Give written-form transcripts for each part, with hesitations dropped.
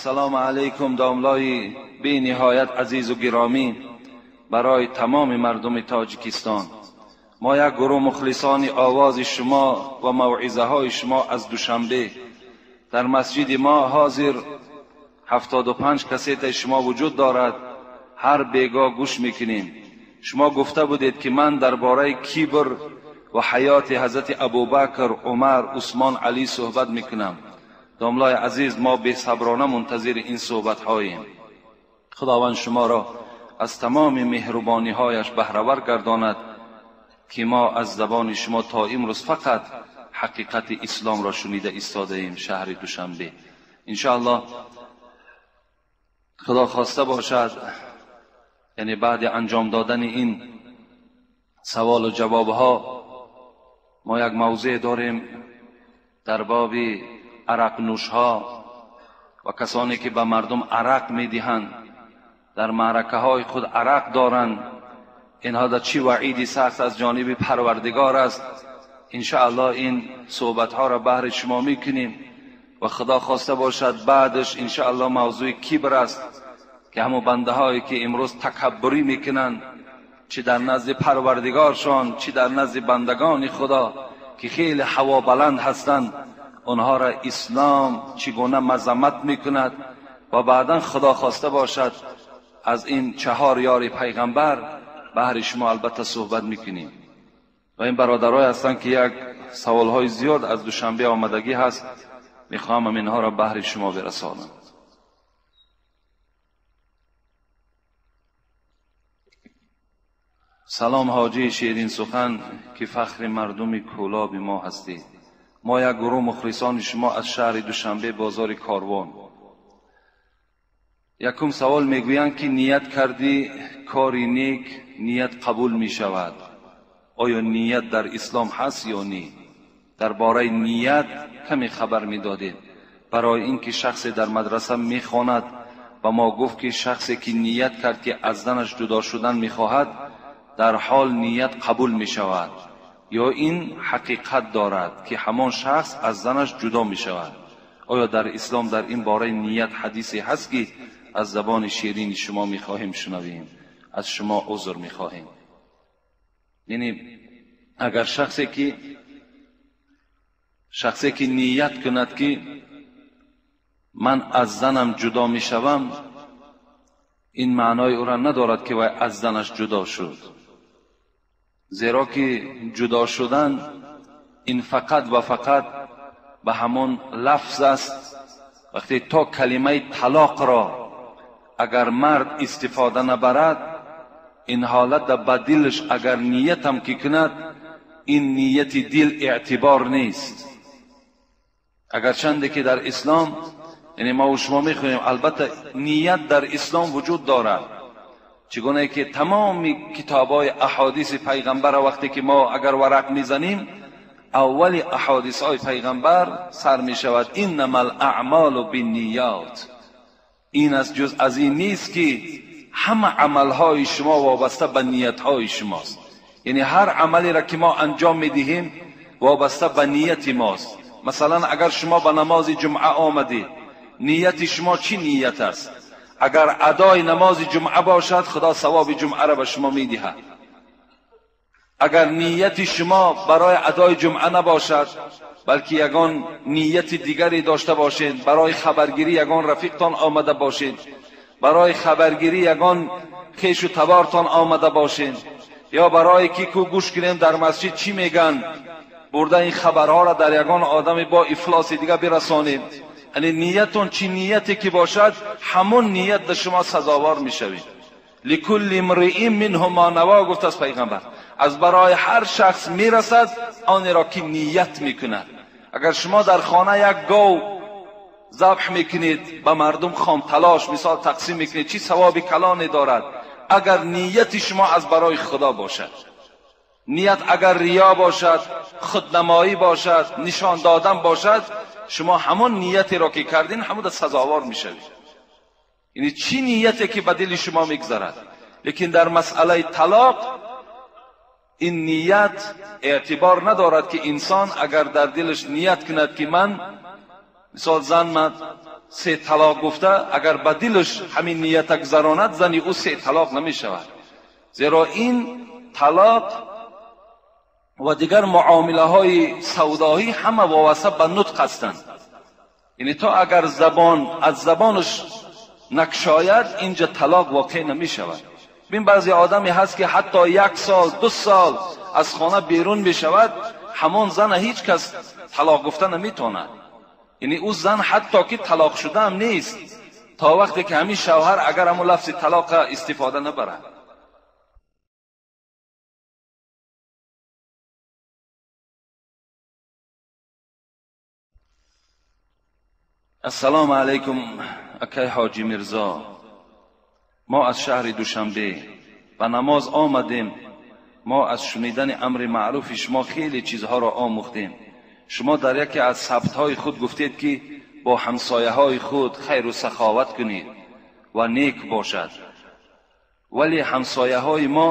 Ассалому алайкум домлои бениҳоят азизу гиромӣ барои тамоми мардуми Тоҷикистон. Мо як гурӯҳ мухлисони овози шумо ва мавъизаҳои шумо аз Душанбе. Дар масҷиди мо ҳозир 75 кассетаи шумо вуҷуд дорад. Ҳар бегоҳ гӯш мекунем. Шумо гуфта будед, ки ман дар бораи кибр ва ҳаёти ҳазрати Абубакр, Умар, Усмон, Алӣ суҳбат мекунам. Домлои азиз, мо бесаброна мунтазири ин суҳбатҳоем. Худованд шуморо аз тамоми меҳрубониҳояш баҳравар гардонад, ки мо аз забони шумо то имрӯз фақат ҳақиқати исломро шунида истодаем. Шаҳри Душанбе. Иншоаллоҳ Худо хоста бошад, яъне баъди анҷом додани ин саволу ҷавобҳо мо як мавзеъ дорем дар боби арақнӯшҳо ва касоне ки ба мардум арақ медиҳанд, дар маъракаҳои худ арақ доранд. Инҳо дар чӣ ваъиди сахт аз ҷониби Парвардигор аст. Иншоаллоҳ ин суҳбатҳоро баҳри шумо мекунем ва Худо хоста бошад баъдаш иншоаллоҳ мавзӯи кибр аст, ки ҳамон бандаҳое ки имрӯз такаббурӣ мекунанд, чӣ дар назди Парвардигоршон, чӣ дар назди бандагони Худо, ки хеле ҳавобаланд ҳастанд, онҳоро ислом чӣ гуна мазаммат мекунад. Ва баъдан Худо хоста бошад аз ин чаҳор ёри пайғамбар баҳри шумо албатта суҳбат мекунем. Ва ин бародарое ҳастанд, ки як саволҳои зиёд аз Душанбе омадагӣ ҳаст, мехоҳам инҳоро баҳри шумо бирасонам. Салом ҳоҷии ширин сухан, ки фахри мардуми Кӯлоби мо ҳастед. Мо як гурӯҳ мухлисони шумо аз шаҳри Душанбе, бозори Корвон. Якум савол мегӯянд, ки ният кардӣ кори нек, ният қабул мешавад. Оё ният дар ислом ҳаст ё не? Дар бораи ният каме хабар медодед. Барои ин ки шахсе дар мадраса мехонад ба мо гуфт, ки шахсе ки ният кард, ки аз занаш ҷудо шудан мехоҳад, дар ҳол ният қабул мешавад. Ё ин ҳақиқат дорад, ки ҳамон шахс аз занаш ҷудо мешавад? Оё дар ислом дар ин бораи ният ҳадисе ҳаст, ки аз забони ширини шумо мехоҳем шунавем? Аз шумо узр мехоҳем. Яъне агар шахсе ки ният кунад, ки ман аз занам ҷудо мешавам, ин маънои ӯро надорад, ки вай аз занаш ҷудо шуд. Зеро ки ҷудо шудан ин фақат ва фақат ба ҳамон лафз аст. Вақте то калимаи талоқро агар мард истифода набарад, ин ҳолат ба дилаш агар ниятам ки кунад, ин нияти дил эътибор нест. Агарчанде ки дар ислом, яъне мо шумо мехоҳем, албатта ният дар ислом вуҷуд дорад. Чӣ гуна ки тамоми китобҳои аҳодиси пайғамбар вақте ки мо агар варақ мезанем, аввали аҳодисҳои пайғамбар сар мешавад иннамал аъмолу бинниёт. Ин аст, ҷуз аз ин нест, ки ҳама амалҳои шумо вобаста ба ниятҳои шумост. Яъне ҳар амалеро ки мо анҷом медиҳем вобаста ба нияти мост. Масалан, агар шумо ба намози ҷумъа омадед, нияти шумо чӣ ният аст? Агар адои намози ҷумъа бошад, Худо савоби ҷумъаро ба шумо медиҳад. Агар нияти шумо барои адои ҷумъа набошад, балки ягон нияти дигаре дошта бошед, барои хабаргирӣ ягон рафиқтон омада бошед, барои хабаргирӣ ягон хешу табортон омада бошед, ё барои ки ку гӯш кунем дар масҷид чӣ мегӯянд, бурда ин хабарҳоро дар ягон одаме бо ифлоси дига бирасонем. Яъне ниятон чӣ нияте ки бошад, ҳамон ният дар шумо сазовор мешавед. Ликулли имриин минҳум ма наво, гуфтааст пайғамбар, аз барои ҳар шахс мерасад онеро ки ният мекунад. Агар шумо дар хона як гов забҳ мекунед, ба мардум хомталош мисол тақсим мекунед, чӣ савоби калоне дорад агар нияти шумо аз барои Худо бошад. Ният агар риё бошад, худнамоӣ бошад, нишон додан бошад, шумо ҳамон ниятиро ки кардин, ҳамон сазовор мешавед. Яъне чӣ нияте ки ба дили шумо мегузарад. Лекин дар масъалаи талоқ ин ният эътибор надорад, ки инсон агар дар дилаш ният кунад, ки ман мисол зан ман се талоқ гуфта, агар ба дилаш ҳамин нията гузаронад, зани ӯ се талоқ намешавад. Зеро ин талоқ ва дигар муомилаҳои савдоӣ ҳама вобаста ба нутқ ҳастанд. Яъне то агар забон аз забонаш накшояд, инҷа талоқ воқеъ намешавад. Бин, баъзе одаме ҳаст ки ҳатто 1 сол 2 сол аз хона берун мешавад, ҳамон зана ҳеҷ кас талоқ гуфта наметавонад. Яъне ӯ зан ҳатто ки талоқ шуда ҳам нест, то вақте ки ҳамин шавҳар агар ҳамон лафзи талоқа истифода набарад. Ассалому алайкум, акай Ҳоҷи Мирзо. Мо аз шаҳри Душанбе ба намоз омадем. Мо аз шунидани амри маъруфи шумо хеле чизҳоро омӯхтем. Шумо дар яке аз сабтҳои худ гуфтед, ки бо ҳамсояҳои худ хайру саховат кунед ва нек бошад. Вале ҳамсояҳои мо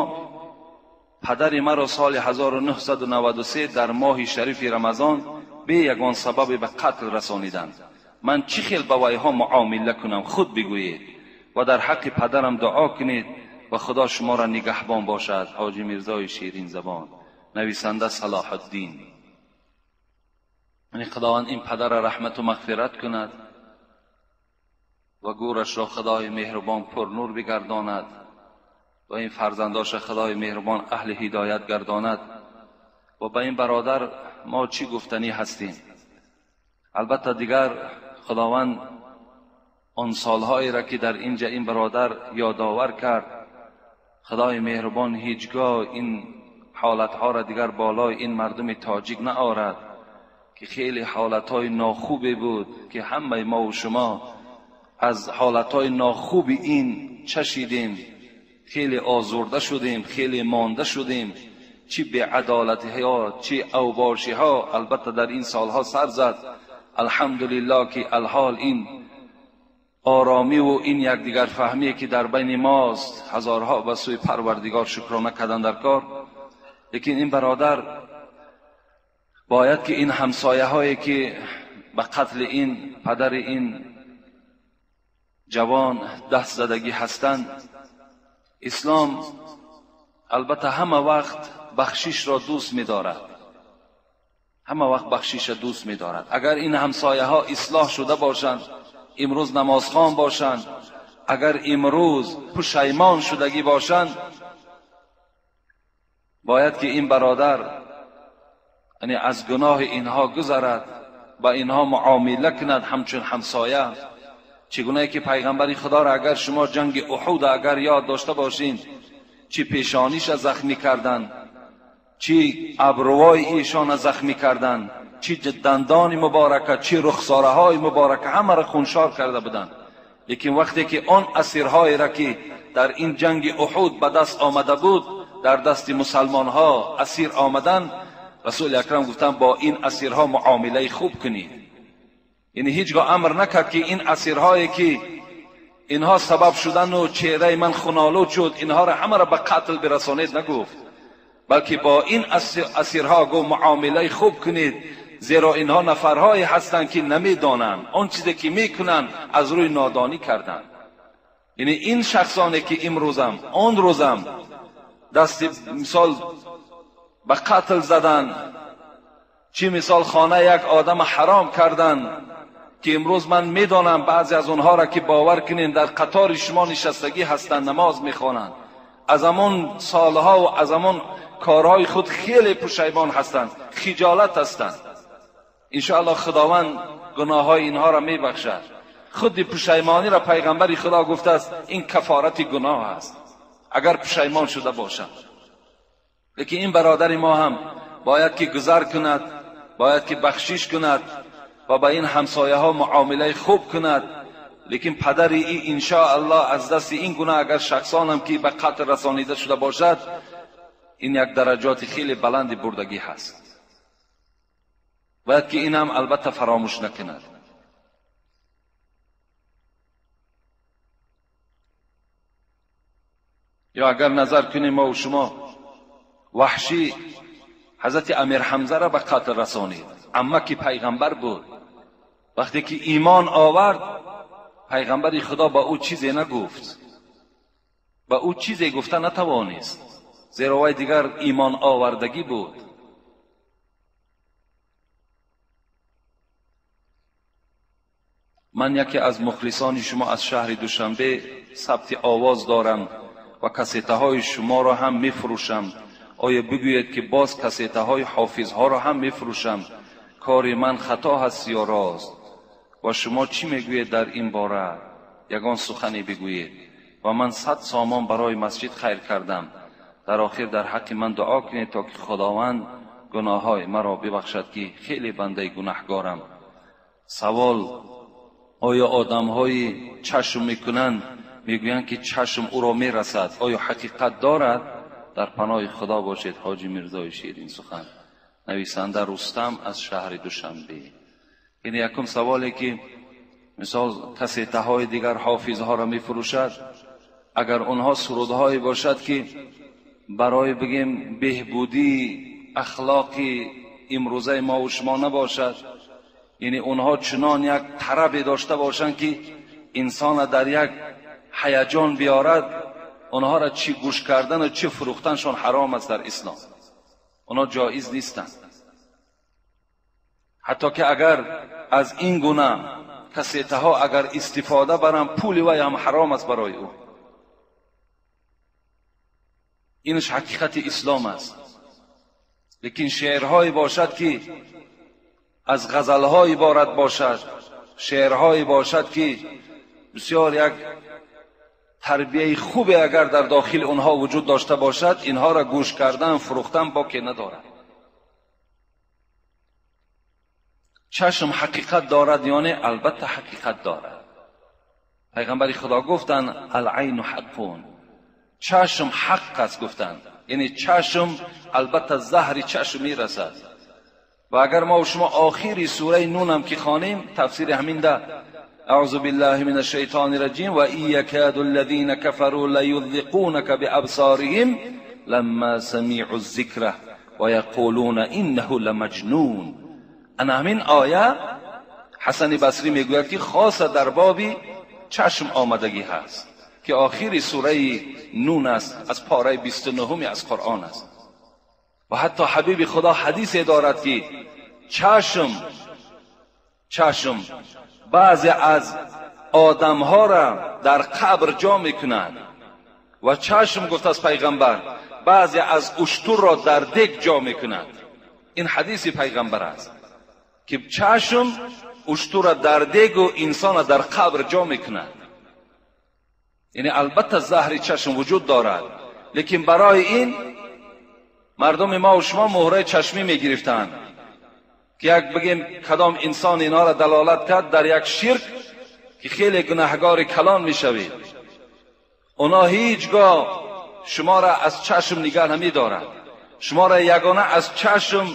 падари маро соли 1993 дар моҳи шарифи Рамазон бе ягон сабабе ба қатл расониданд. Ман чӣ хел ба вайҳо муомила кунам, худ бигӯед ва дар ҳаққи падарам дуо кунед ва Худо шуморо нигаҳбон бошад. Ҳоҷи Мирзои Ширинзабон, нависанда Салоҳуддин. Яъне Худованд ин падарро раҳмату мағфират кунад ва гӯрашро Худои меҳрубон пурнур бигардонад ва ин фарзандоша Худои меҳрубон аҳли ҳидоят гардонад. Ва ба ин бародар мо чӣ гуфтанӣ ҳастем? Албатта дигар Худованд он солҳоеро ки дар инҷа ин бародар ёдовар кард, Худои меҳрубон ҳеҷгоҳ ин ҳолатҳоро дигар болои ин мардуми тоҷик наорад, ки хеле ҳолатҳои нохубе буд, ки ҳамаи мо ва шумо аз ҳолатҳои нохуби ин чашидем, хеле озурда шудем, хеле монда шудем. Чӣ беадолатиҳо, чӣ авбошиҳо албатта дар ин солҳо сар зад. Алҳамдулиллоҳ ки алҳол ин оромиву ин якдигарфаҳмие ки дар байни мост, ҳазорҳо ба сӯи Парвардигор шукрона кардан дар кор. Лекин ин бародар бояд ки ин ҳамсояҳое ки ба қатли ин падари ин ҷавон даст задагӣ ҳастанд, ислом албатта ҳама вақт бахшишро дӯст медорад, ҳама вақт бахшишро дӯст медорад. Агар ин ҳамсояҳо ислоҳ шуда бошанд, имрӯз намозхон бошанд, агар имрӯз пушаймон шудагӣ бошанд, бояд ки ин бародар яъне аз гуноҳи инҳо гузарад, ба инҳо муомила кунад ҳамчун ҳамсоя. Чӣ гунае ки пайғамбари Худоро агар шумо ҷанги Уҳуд агар ёд дошта бошед, чӣ пешониша захмӣ карданд, чӣ абрувои эшона захмӣ карданд, чӣ дандони муборака, чӣ рухсораҳои муборака, ҳамаро хуншор карда буданд. Лекин вақте ки он асирҳоеро ки дар ин ҷанги Уҳуд ба даст омада буд, дар дасти мусалмонҳо асир омаданд, Расули Акрам гуфтанд бо ин асирҳо муомилаи хуб кунед. Яъне ҳеҷ гоҳ амр накард ки ин асирҳое ки инҳо сабаб шудану чеҳраи ман хунолуд шуд, инҳоро ҳамаро ба қатл бирасонед нагуфт, балки бо ин асирҳо гуфт муомилаи хуб кунед, зеро инҳо нафарҳое ҳастанд ки намедонанд, он чизе ки мекунанд аз рӯи нодонӣ карданд. Яъне ин шахсоне ки имрӯзам он рӯзам дасти мисол ба қатл задан, чӣ мисол хона як одам ҳаром кардан, ки имрӯз ман медонам баъзе аз онҳоро ки бовар кунед дар қатори шумо нишастагӣ ҳастанд, намоз мехонанд, аз ҳамон солҳо ва аз ҳамон корҳои худ хеле пушаймон ҳастанд, хиҷолат ҳастанд. Иншоаллоҳ Худованд гуноҳҳои инҳоро мебахшад. Худи пушаймониро пайғамбари Худо гуфтааст ин кафорати гуноҳ аст, агар пушаймон шуда бошанд. Лекин ин бародари мо ҳам бояд ки гузар кунад, бояд ки бахшиш кунад ва ба ин ҳамсояҳо муомилаи хуб кунад. Лекин падари ин иншоаллоҳ аз дасти ин гуна агар шахсонам ки ба қатл расонида шуда бошад, ин як дараҷоти хеле баланди бурдагӣ ҳаст. Бояд ки ин ҳам албатта фаромӯш накунад. Ё агар назар кунем мо шумо, ваҳшӣ ҳазрати Амир Ҳамзаро ба қатл расонид, амма ки пайғамбар буд. Вақте ки имон овард, پیغمبر خدا با او چیزی نگفت، با او چیزی گفته نتوانست، زیرا وی دیگر ایمان آوردگی بود. من یکی از مخلصان شما از شهر دوشنبه ثبت آواز دارم و کسیته های شما را هم میفروشم. آیا بگویید که باز کسیته های حافظ ها را هم میفروشم؟ کار من خطا هست یا راست؟ و شما چی میگویید در این باره؟ یگان سخنی بگویید. و من 100 سامان برای مسجد خیر کردم. در آخر در حق من دعا کنید تا که خداوند گناه های مرا ببخشد که خیلی بنده گناهگارم. سوال: آیا آدم های چشم میکنند میگویند که چشم او را میرسد، آیا حقیقت دارد؟ در پناه خدا باشید. حاجی میرزای شیرین سخن. نویسنده رستم از شهر دوشنبه. این یکم سوالی که مثال کسیته های دیگر حافظ ها را میفروشد، اگر اونها سرودهایی باشد که برای بگیم بهبودی اخلاقی امروزه ما و شما نباشد، یعنی اونها چنان یک طرب داشته باشند که انسان در یک هیجان بیارد، اونها را چی گوش کردن و چی فروختنشون حرام است در اسلام، اونها جایز نیستند. حتی که اگر از این گونه کسیته ها اگر استفاده برم، پول وی هم حرام است برای او. اینش حقیقت اسلام است. لیکن شعرهایی باشد که از غزلهای عبارت باشد، شعرهایی باشد که بسیار یک تربیه خوبی اگر در داخل اونها وجود داشته باشد، اینها را گوش کردن فروختن باکی ندارد. چشم حقیقت دارد یا نه؟ البته حقیقت دارد. پیغمبر خدا گفتند العین حقون، چشم حق است گفتند، یعنی چشم البته زهر چشم میرسد. و اگر ما و شما آخری سوره نون هم که خوانیم، تفسیر همین ده: اعوذ بالله من الشیطان الرجیم و ان یکاد الذین کفروا لیذقونک بابصارهم لما سمعوا الذکر و یقولون انه لمجنون. انا همین آیه حسن بصری میگوید که خاص در باب چشم آمدگی هست که آخری سوره نون است، از پاره 29 از قرآن است. و حتی حبیب خدا حدیث دارد که چشم بعضی از آدمها را در قبر جا میکنند و چشم گفت از پیغمبر بعضی از اشتر را در دگ جا میکنند. این حدیث پیغمبر است که چشم اشتر را در دگ و انسان را در قبر جا میکند. یعنی البته زهر چشم وجود دارد، لیکن برای این مردم ما و شما مهره چشمی میگرفتند که یک بگیم کدام انسان اینا را دلالت کرد در یک شرک که خیلی گناهگار کلان میشوید، اونا هیچگاه شما را از چشم نگاه نمیدارد، شما را یگانه از چشم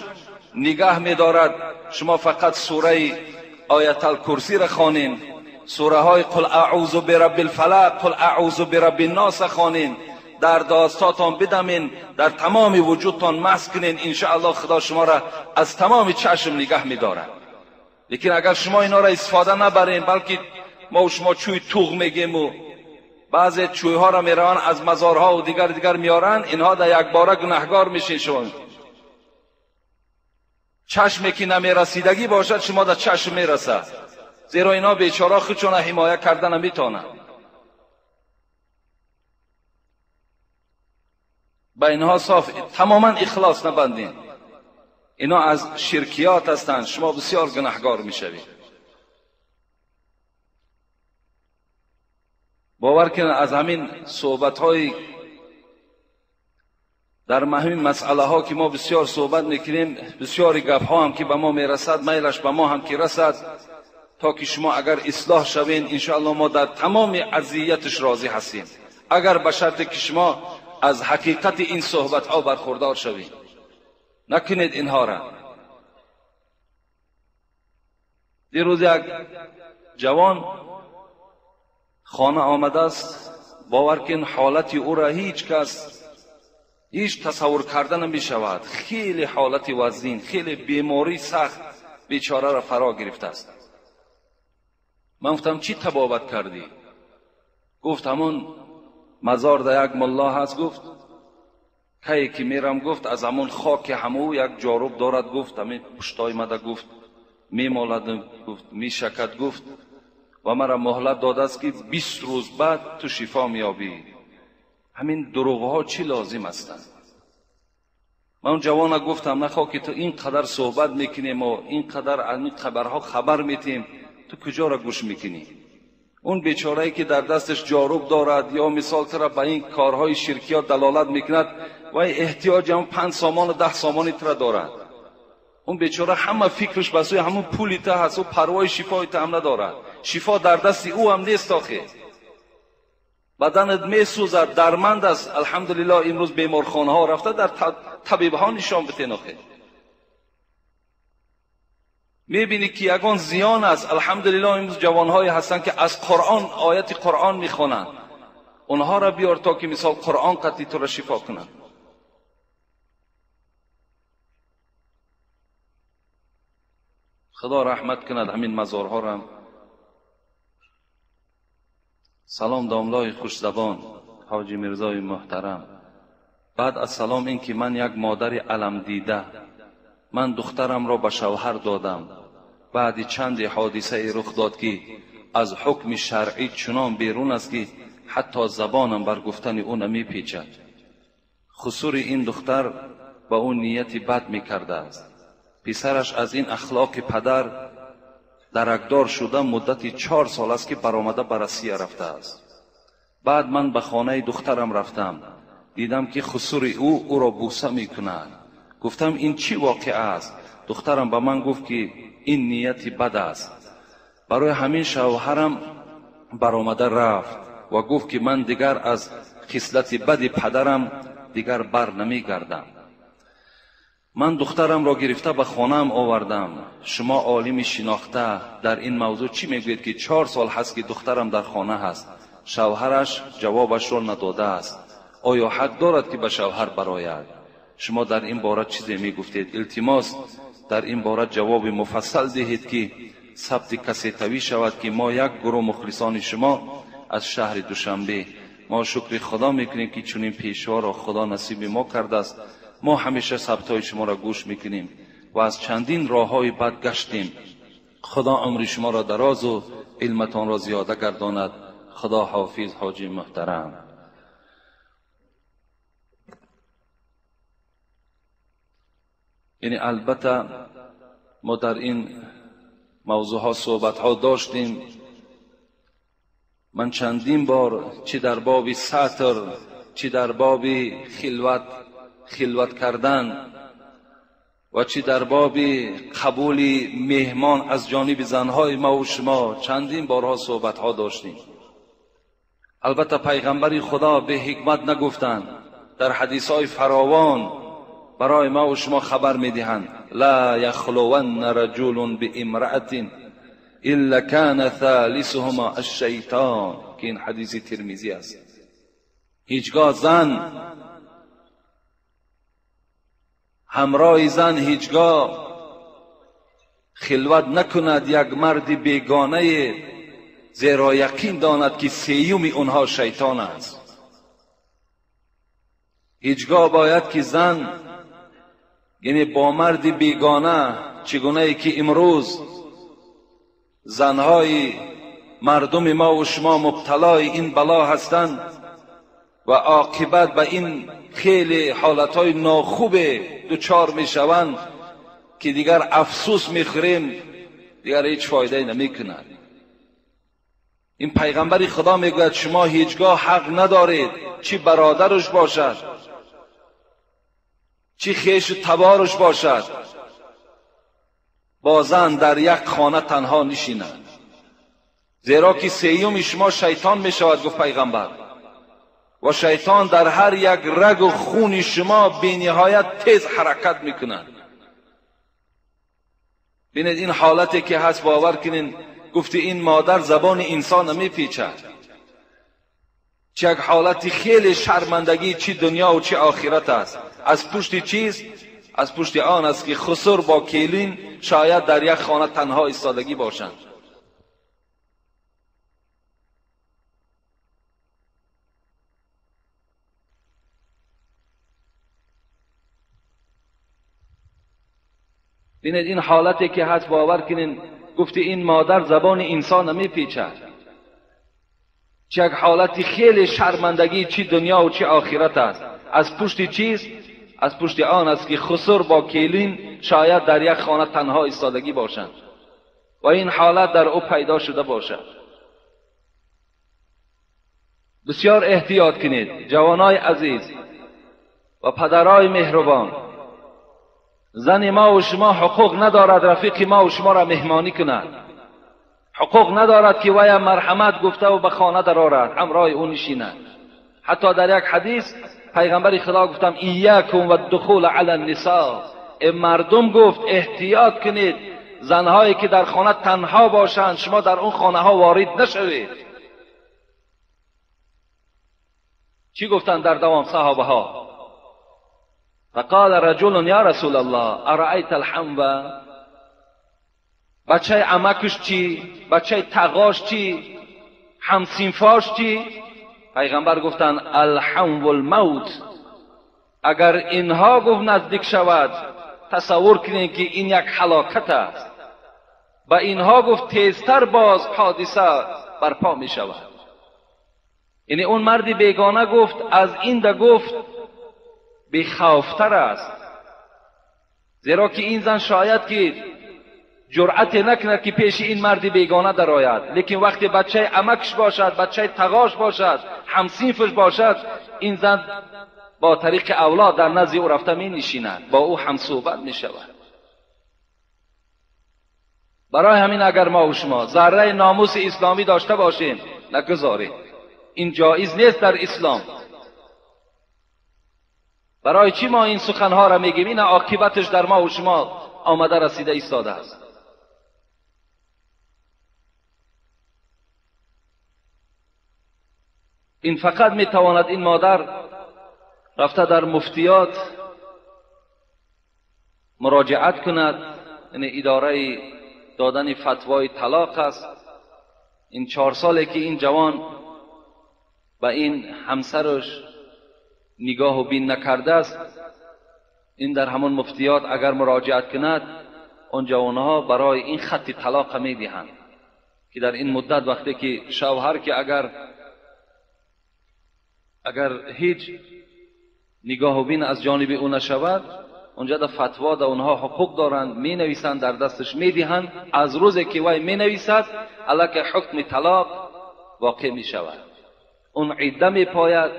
نگاه میدارد. شما فقط سوره آیت الکرسی را خوانین، سوره های قل اعوذ برب الفلق، قل اعوذ برب الناس خوانین، در داستاتان بدمین، در تمام وجودتان مسح کنین، انشاءالله خدا شما را از تمام چشم نگه میدارد. لیکن اگر شما اینا را استفاده نبرین، بلکه ما و شما چوی توغ میگیم و بعضی چوی ها را میروان از مزارها و دیگر میارن، اینها در یک باره گناهگار میشین. شما چشمی که نمیرسیدگی باشد شما در چشم میرسد، زیرا اینا بیچاره خودشون حمایه کردن نمیتونن. با اینها صاف تماما اخلاص نبندین، اینا از شرکیات هستند، شما بسیار گناهگار میشوید. باور کنید از همین صحبت های در همین مسئله ها که ما بسیار صحبت میکنیم، بسیاری گپ ها هم که به ما میرسد، میلش به ما هم که رسد، تا که شما اگر اصلاح شوین انشاءالله ما در تمام اذیتش راضی هستیم، اگر به شرط که شما از حقیقت این صحبت ها برخوردار شوید. نکنید اینها را. دیروز یک جوان خانه آمده است، باور کن حالت او را هیچ کس هیچ تصور کرده نمی شود. خیلی حالت وزین، خیلی بیماری سخت بیچاره را فرا گرفته است. Ман гуфтам чӣ табобат кардӣ? Гуфт ҳамон мазор дар як мулло ҳаст, гуфт кае ки мерам, гуфт аз ҳамон хоки ҳаму як ҷоруб дорад, гуфт ҳамин пуштои мада, гуфт мемолад, гуфт мешакад, гуфт ва мара муҳлат додааст ки 20 рӯз баъд ту шифо меёбӣ. Ҳамин дурӯғҳо чӣ лозим ҳастанд? Ман он ҷавона гуфтам нахоҳ ки ту ин қадар суҳбат мекунем ва ин қадар аз ин хабарҳо хабар метиҳем, ту куҷоро гӯш мекунӣ? Он бечорае ки дар дасташ ҷоруб дорад ё мисол тура ба ин корҳои ширкиёт далолат мекунад, вай эҳтиёҷи ҳамон 5 сомону 10 сомони тура дорад. Он бечора ҳама фикраш ба сӯи ҳамон пули ту ҳаст, ӯ парвои шифои ту ҳам надорад. Шифо дар дасти ӯ ҳам нест охе. Баданат месӯзад, дарманд аст. Алҳамдулиллоҳ имрӯз беморхонаҳо рафта дар табибҳо нишон битен охе. Мебинӣ ки ягон зиён аст. Алҳамдулиллоҳ имрӯз ҷавонҳое ҳастанд ки аз Қуръон ояти Қуръон мехонанд. Онҳоро биёр то ки мисол Қуръон қатъи туро шифо кунанд. Худо раҳмат кунад ҳамин мазорҳоро. Салом домлои хушзабон ҳоҷи Мирзои муҳтарам. Баъд аз салом ин ки ман як модари аламдида, ман духтарамро ба шавҳар додам. Баъди чанде ҳодисае рух дод ки аз ҳукми шаръӣ чунон берун аст ки ҳатто забонам бар гуфтани ӯ намепечад. Хусури ин духтар ба ӯ нияти бад мекардааст. Писараш аз ин ахлоқи падар даракдор шуда муддати 4 сол аст ки баромада ба Россия рафтааст. Баъд ман ба хонаи духтарам рафтам. Дидам ки хусури ӯ ӯро бӯса мекунад. Гуфтам ин чӣ воқеа аст? Духтарам ба ман гуфт ки ин нияти бад аст. Барои ҳамин шавҳарам баромада рафт ва гуфт ки ман дигар аз хислати бади падарам дигар бар намегардам. Ман духтарамро гирифта ба хонаам овардам. Шумо олими шинохта дар ин мавзӯъ чӣ мегӯед ки 4 сол ҳаст ки духтарам дар хона ҳаст, шавҳараш ҷавобашро надодааст. Оё ҳақ дорад ки ба шавҳар барояд? Шумо дар ин бора чизе мегуфтед? Илтимос дар ин бора ҷавоби муфассал диҳед ки сабти касе тавӣ шавад ки мо як гурӯҳ мухлисони шумо аз шаҳри Душанбе. Мо шукри Худо мекунем ки чунин пешворо Худо насиби мо кардааст. Мо ҳамеша сабтҳои шуморо гӯш мекунем ва аз чандин роҳҳои бад гаштем. Худо умри шуморо дарозу илматонро зиёда гардонад. Худо ҳофиз ҳоҷи муҳтарам. Яъне албатта мо дар ин мавзӯъҳо суҳбатҳо доштем. Ман чандин бор чӣ дар боби сатр, чӣ дар боби хилват кардан ва чӣ дар боби қабули меҳмон аз ҷониби занҳои ма ва шумо чандин борҳо суҳбатҳо доштем. Албатта пайғамбари Худо бе ҳикмат нагуфтанд. Дар ҳадисҳои фаровон барои ма ва шумо хабар медиҳанд: ла яхлуванна раҷулун биимраатин илла кана thalисуҳума аш-шайтон, ки ин ҳадиси Тирмизӣ аст. Ҳеҷгоҳ зан ҳамроҳи зан ҳеҷгоҳ хилват накунад як марди бегонае, зеро яқин донад ки сеюми онҳо шайтон аст. Ҳеҷгоҳ бояд ки зан яъне бо марди бегона, чигунае ки имрӯз занҳои мардуми мо ва шумо мубталои ин бало ҳастанд ва оқибат ба ин хеле ҳолатҳои нохубе дучор мешаванд ки дигар афсӯс мехӯрем, дигар ҳеҷ фоидае намекунад. Ин пайғамбари Худо мегӯяд шумо ҳеҷгоҳ ҳақ надоред, чӣ бародараш бошад, чӣ хешу табораш бошад, бо зан дар як хона танҳо нишинад, зеро ки сеюми шумо шайтон мешавад, гуфт пайғамбар. Ва шайтон дар ҳар як рагу хуни шумо бениҳоят тез ҳаракат мекунад. Бинед ин ҳолате ки ҳаст, бовар кунед, гуфти ин модар забони инсон намепечад. Чӣ як ҳолати хеле шармандагӣ, чӣ дунё ва чӣ охират аст. Аз пушти чист? Аз пушти он аст ки хусур бо келин шояд дар як хона танҳо истодагӣ бошанд. ببینید این حالتی که هست، باور کنین گفتی این مادر زبان انسان نمیپیچد. چه یک حالتی خیلی شرمندگی، چی دنیا و چی آخرت است. از پشت چیز؟ از پشت آن است که خسر با کیلین شاید در یک خانه تنها ایستادگی باشند و این حالت در او پیدا شده باشد. بسیار احتیاط کنید جوانای عزیز و پدرای مهربان. زن ما و شما حقوق ندارد رفیق ما و شما را مهمانی کند. حقوق ندارد که وی مرحمت گفته و به خانه درآرد، همراه او نشیند. حتی در یک حدیث پیغمبر خدا گفتم ایاکم و الدخول علی النساء، مردم گفت احتیاط کنید زنهایی که در خانه تنها باشند شما در اون خانه ها وارد نشوید. چی گفتند در دوام صحابه ها؟ فقال رجل یا رسول الله ارأیت الحمو، بچه عمکش چی؟ بچه تقاش چی؟ همسینفاش چی؟ پیغمبر گفتند الحمو الموت. اگر اینها گفت نزدیک شود تصور کنید که این یک هلاکت است. و اینها گفت تیزتر باز حادثه برپا می شود. یعنی اون مرد بیگانه گفت از این ده گفت بیخوفتر است، زیرا که این زن شاید که جرأت نکند که پیش این مرد بیگانه درآید، لیکن وقتی بچه عمکش باشد، بچه تقاش باشد، همصنفش باشد، این زن با طریق اولاد در نزد او رفته می نشیند، با او هم صحبت می شود. برای همین اگر ما و شما ذره ناموس اسلامی داشته باشیم نگذاریم، این جایز نیست در اسلام. برای چی ما این سخنها را میگیم؟ این عاقبتش در ما و شما آمده رسیده ایستاده است. این فقط میتواند این مادر رفته در مفتیات مراجعت کند، یعنی اداره دادن فتوای طلاق است. این 4 ساله که این جوان و این همسرش نگاه و بین نکرده است، این در همان مفتیات اگر مراجعت کند آن جوانها برای این خط طلاق میدهند که در این مدت وقتی که شوهر که اگر هیچ نگاه و بین از جانب او نشود، اونجا در فتوا در اونها حقوق دارند، می نویسند در دستش می دهند. از روزی که وی می نویسد علیه حکم طلاق واقع می شود. اون عده می پاید،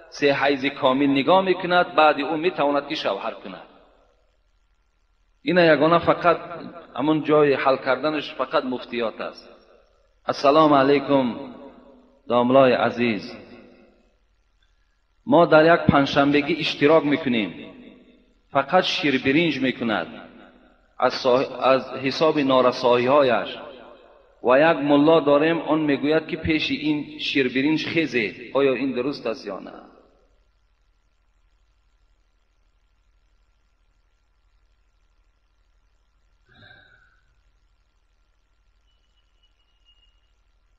3 حیض کامل نگاه می کند، بعد او می تواند که شوهر کند. این یگانه فقط همون جای حل کردنش فقط مفتیات است. السلام علیکم داملای عزیز، ما در یک پنجشنبگی اشتراک میکنیم، فقط شیر برنج میکند از حساب نارسایی هایش و یک ملا داریم آن میگوید که پیش این شیر برنج خیزید، آیا این درست است یا نه؟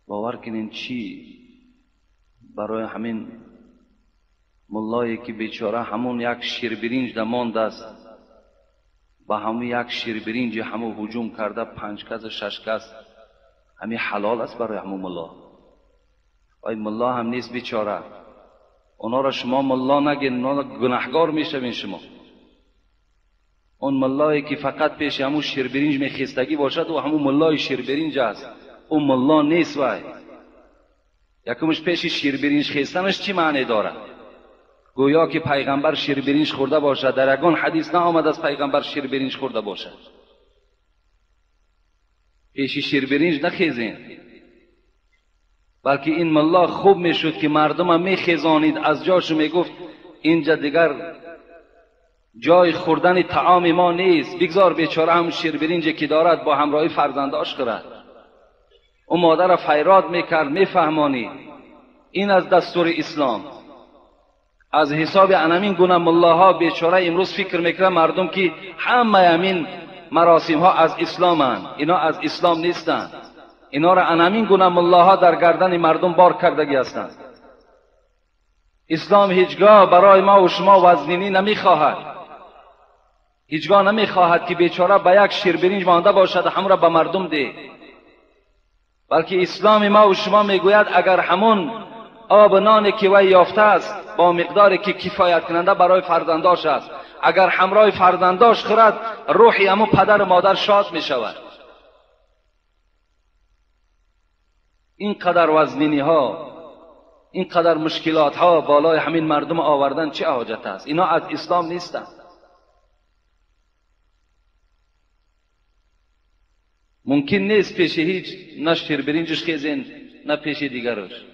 باور کنین چی برای همین ملایی که بیچاره همون یک شیر برنج دماند است، با همون یک شیر برنج همون هجوم کرده 5 کس و 6 کس، همین حلال است برای همون ملا؟ آی ملا هم نیست بیچاره. اونا را شما ملا نگین، اونا گناهگار میشوین شما. اون ملایی که فقط پیش همون شیر برنج میخیستگی باشد و همون ملای شیر برنج است، اون ملا نیست. وای یکمش پیش شیر برنج خیستنش چی معنی داره؟ گویا که پیغمبر شیر برنج خورده باشد. در یگان حدیث نه آمد از پیغمبر شیر برنج خورده باشد. پیش شیر برنج نخیزین، بلکه این ملا خوب میشد که مردم میخیزانید از جاش، میگفت اینجا دیگر جای خوردن طعام ما نیست، بگذار بیچاره هم شیر برنج که دارد با همراهی فرزنداش خورد. او مادر فیراد میکرد، میفهمانید این از دستور اسلام. از حساب انمین گونه ملاها بیچاره امروز فکر میکنه مردم که همه همین مراسم ها از اسلام هن. اینا از اسلام نیستند. اینا را انمین گونه ملاها در گردن مردم بار کردگی هستند. اسلام هیچگاه برای ما و شما وزنینی نمیخواهد. هیچگاه نمیخواهد که بیچاره به یک شیر برنج مانده باشد و همون را به مردم ده، بلکه اسلام ما و شما میگوید اگر همون آب نانی که وی یافته است با مقداری که کفایت کننده برای فرزنداش است، اگر همراه فرزنداش خورد روحی همون پدر و مادر شاد میشود. اینقدر وزنینی ها، اینقدر مشکلات ها بالای همین مردم آوردن چه حاجت است؟ اینا از اسلام نیستند. ممکن نیست پیش هیچ نه شیر برنجش خیزین نه پیش دیگرش،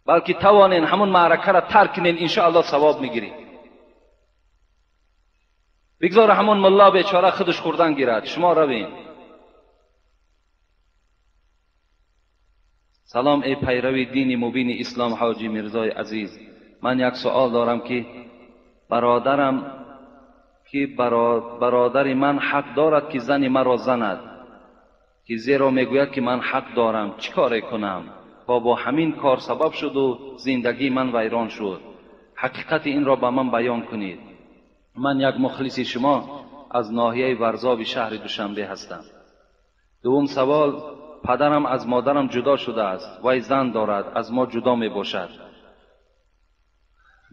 بلکه توانین همون معرکه را ترک کنین، انشاءالله ثواب میگیرین. بگذار همون ملا بیچاره خودش خوردن گیرد، شما روین. سلام ای پیروی دین مبین اسلام حاجی میرزای عزیز، من یک سوال دارم که برادرم که برادر من حق دارد که زن مرا زند، که زیرا میگوید که من حق دارم، چیکار کنم؟ و با همین کار سبب شد و زندگی من ویران شد. حقیقت این را به من بیان کنید. من یک مخلص شما از ناحیه ورزاب شهر دوشنبه هستم. دوم سوال، پدرم از مادرم جدا شده است، وی زن دارد، از ما جدا می باشد.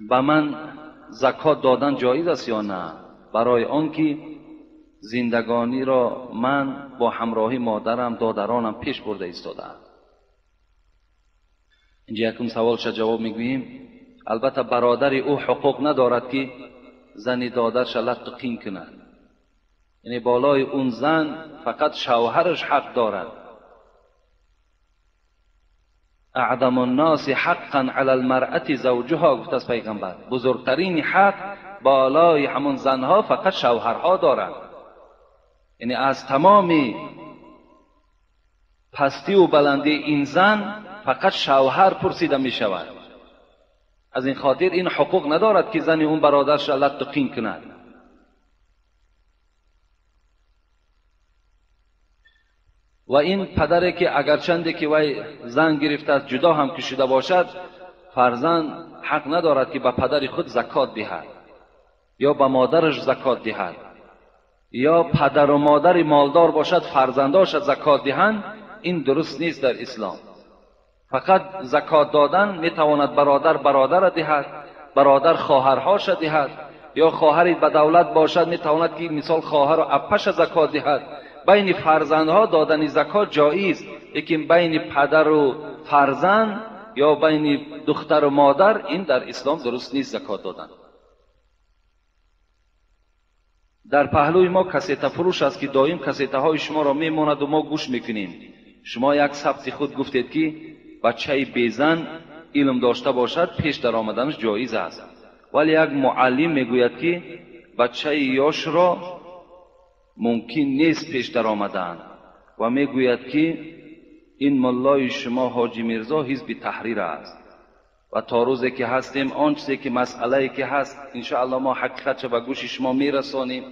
به من زکات دادن جایز است یا نه؟ برای آنکه زندگانی را من با همراهی مادرم دادرانم پیش برده ایستادم. اینجا یکم سوالش جواب میگوییم. البته برادر او حقوق ندارد که زن دادرش لط و قین کند، یعنی بالای اون زن فقط شوهرش حق دارد. اعظم الناس حقا علی المرأة زوجها، گفت از پیغمبر، بزرگترین حق بالای همون زنها فقط شوهرها دارند. یعنی از تمام پستی و بلندی این زن فقط شوهر پرسیده می شود. از این خاطر این حقوق ندارد که زن اون برادرش لط و قین کند. و این پدره که اگرچنده که وی زن گرفته است جدا هم که شده باشد، فرزند حق ندارد که به پدر خود زکات دهد یا به مادرش زکات دهد، یا پدر و مادر مالدار باشد فرزنداش زکات دهند. این درست نیست در اسلام. فقط زکات دادن میتواند برادر برادر دهد، برادر خواهرهاش دهد، یا خواهری به دولت باشد میتواند که مثال خواهر و اپش زکات دهد. بین فرزندها دادن زکات جایز، لیکن بین پدر و فرزند یا بین دختر و مادر این در اسلام درست نیست زکات دادن. در پهلوی ما کسیته فروش است که دائم کسیته های شما را میماند و ما گوش میکنیم. شما یک ثبت خود گفتید که بچه بیزن علم داشته باشد پیش در آمدنش جایز است، ولی یک معلم میگوید که بچه یاش را ممکن نیست پیش در آمدن و میگوید که این ملای شما حاجی میرزا حزب تحریر است و تا روزی که هستیم آن چیزی که مسئله که هست انشاءالله ما حقیقت به گوش شما میرسانیم.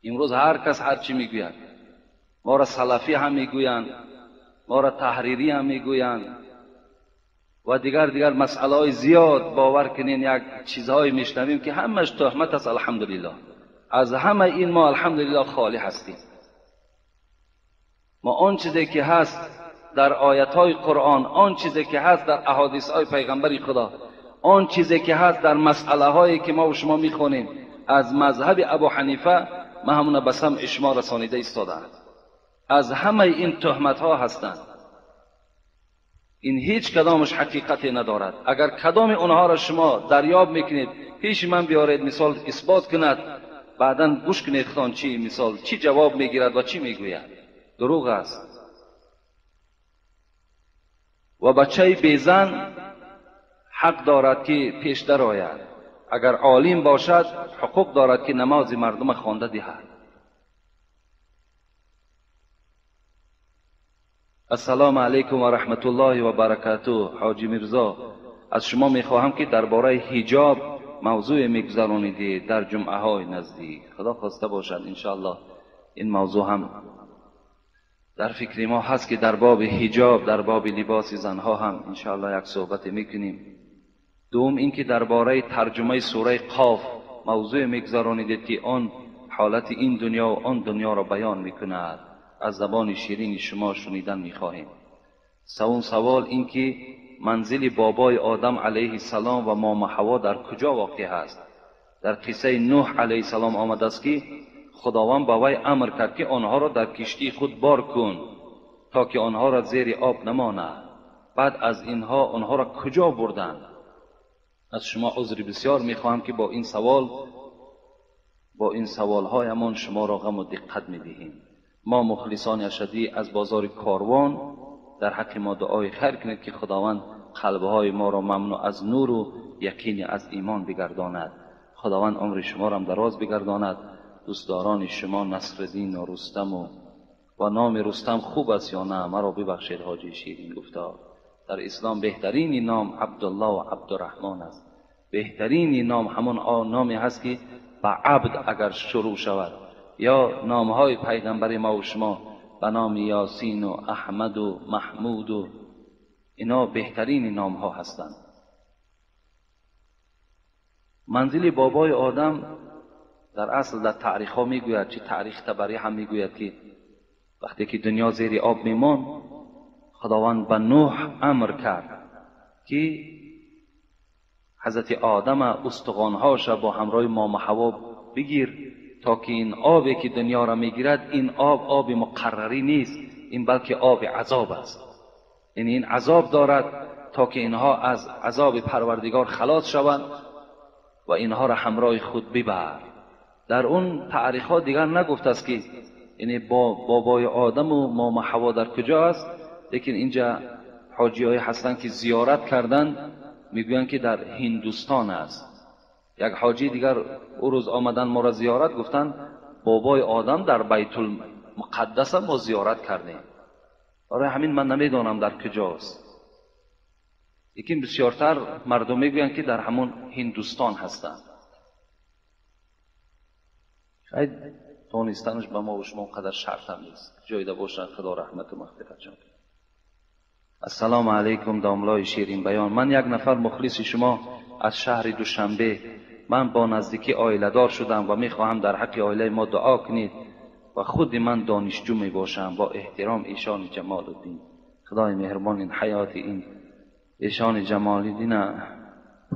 امروز هر کس هر چی میگوید، ما را سلفی هم میگویند، ما را تحریری هم میگویند و دیگر مسئله های زیاد. باور کنین یک چیزهایی میشنویم که همش تهمت است. الحمدلله از همه این ما الحمدلله خالی هستیم. ما آن چیزی که هست در آیت های قرآن، آن چیزی که هست در احادیث های پیغمبر خدا، آن چیزی که هست در مسئله هایی که ما و شما میخونیم از مذهب ابو حنیفه، ما همون به سمع شما رسانیده ایستادند. از همه این تهمت ها هستند. این هیچ کدامش حقیقتی ندارد. اگر کدام اونها را شما دریاب میکنید پیش من بیارید، مثال اثبات کند، بعدا گوش کنید خان چی مثال چی جواب میگیرد و چی میگوید. دروغ است. و بچه بیزن حق دارد که پیش در آید. اگر عالم باشد حقوق دارد که نماز مردم خوانده دهد. السلام علیکم و رحمت الله و برکاته. حاجی میرزا، از شما میخواهم که درباره حجاب موضوع میگذرانیدید در جمعه های نزدیک. خدا خواسته باشد انشاءالله این موضوع هم در فکر ما هست که در باب حجاب، در باب لباس زنها هم انشاءالله یک صحبت میکنیم. دوم اینکه درباره ترجمه سوره قاف موضوع میگذارانیدید که آن حالت این دنیا و آن دنیا را بیان میکند، از زبان شیرین شما شنیدن میخواهیم. سوم سوال این که منزل بابای آدم علیه السلام و ماما حوا در کجا واقع است؟ در قصه نوح علیه السلام آمده است که خداوند به وی امر کرد که آنها را در کشتی خود بار کن تا که آنها را زیر آب نماند. بعد از اینها آنها را کجا بردند؟ از شما عذر بسیار میخواهم که با این سوالهایمان شما را غم و دقت میدهیم. ما مخلصان اشدی از بازار کاروان در حق ما دعای خیر کنید که خداوند قلبهای ما را ممنوع از نور و یقین از ایمان بگرداند. خداوند عمر شما را هم دراز بگرداند. دوستداران شما نصرالدین و رستم و نام رستم خوب است یا نه؟ مرا ببخشید حاجی شیرین گفتار. در اسلام بهترین نام عبدالله و عبدالرحمن است. بهترین نام همون نامی هست که به عبد اگر شروع شود، یا نامهای پیغمبر ما و شما به نام یاسین و احمد و محمود و اینا بهترین نام ها هستند. منزل بابای آدم در اصل در تاریخ ها میگوید، چه تاریخ طبری هم میگوید که وقتی که دنیا زیر آب میمان، خداوند به نوح امر کرد که حضرت آدم استخوانهاش با همراه ماما حوا بگیر تا که این آبی که دنیا را میگیرد این آب آب مقرری نیست، این بلکه آب عذاب است. یعنی این عذاب دارد تا که اینها از عذاب پروردگار خلاص شوند و اینها را همراه خود ببر. در اون تاریخ ها دیگر نگفت است که یعنی با بابای آدم و ماما حوا در کجا است، لیکن اینجا حاجی های هستند که زیارت کردند میگویند که در هندوستان است. یک حاجی دیگر او روز آمدن ما را زیارت، گفتند بابای آدم در بیت المقدس ما زیارت کردیم. برای همین من نمیدانم در کجاست، لیکن بسیارتر مردم میگویند که در همون هندوستان هستند. شاید دانستنش به ما و شما قدر شرط هم نیست. جایده باشن خدا رحمت و مغفرت جان. السلام علیکم داملای شیرین بیان. من یک نفر مخلص شما از شهر دوشنبه. من با نزدیکی عائله دار شدم و میخواهم در حق عائله ما دعا کنید و خود من دانشجو می باشم. با احترام ایشان جمال الدین. خدای مهربان این حیات این ایشان جمال الدین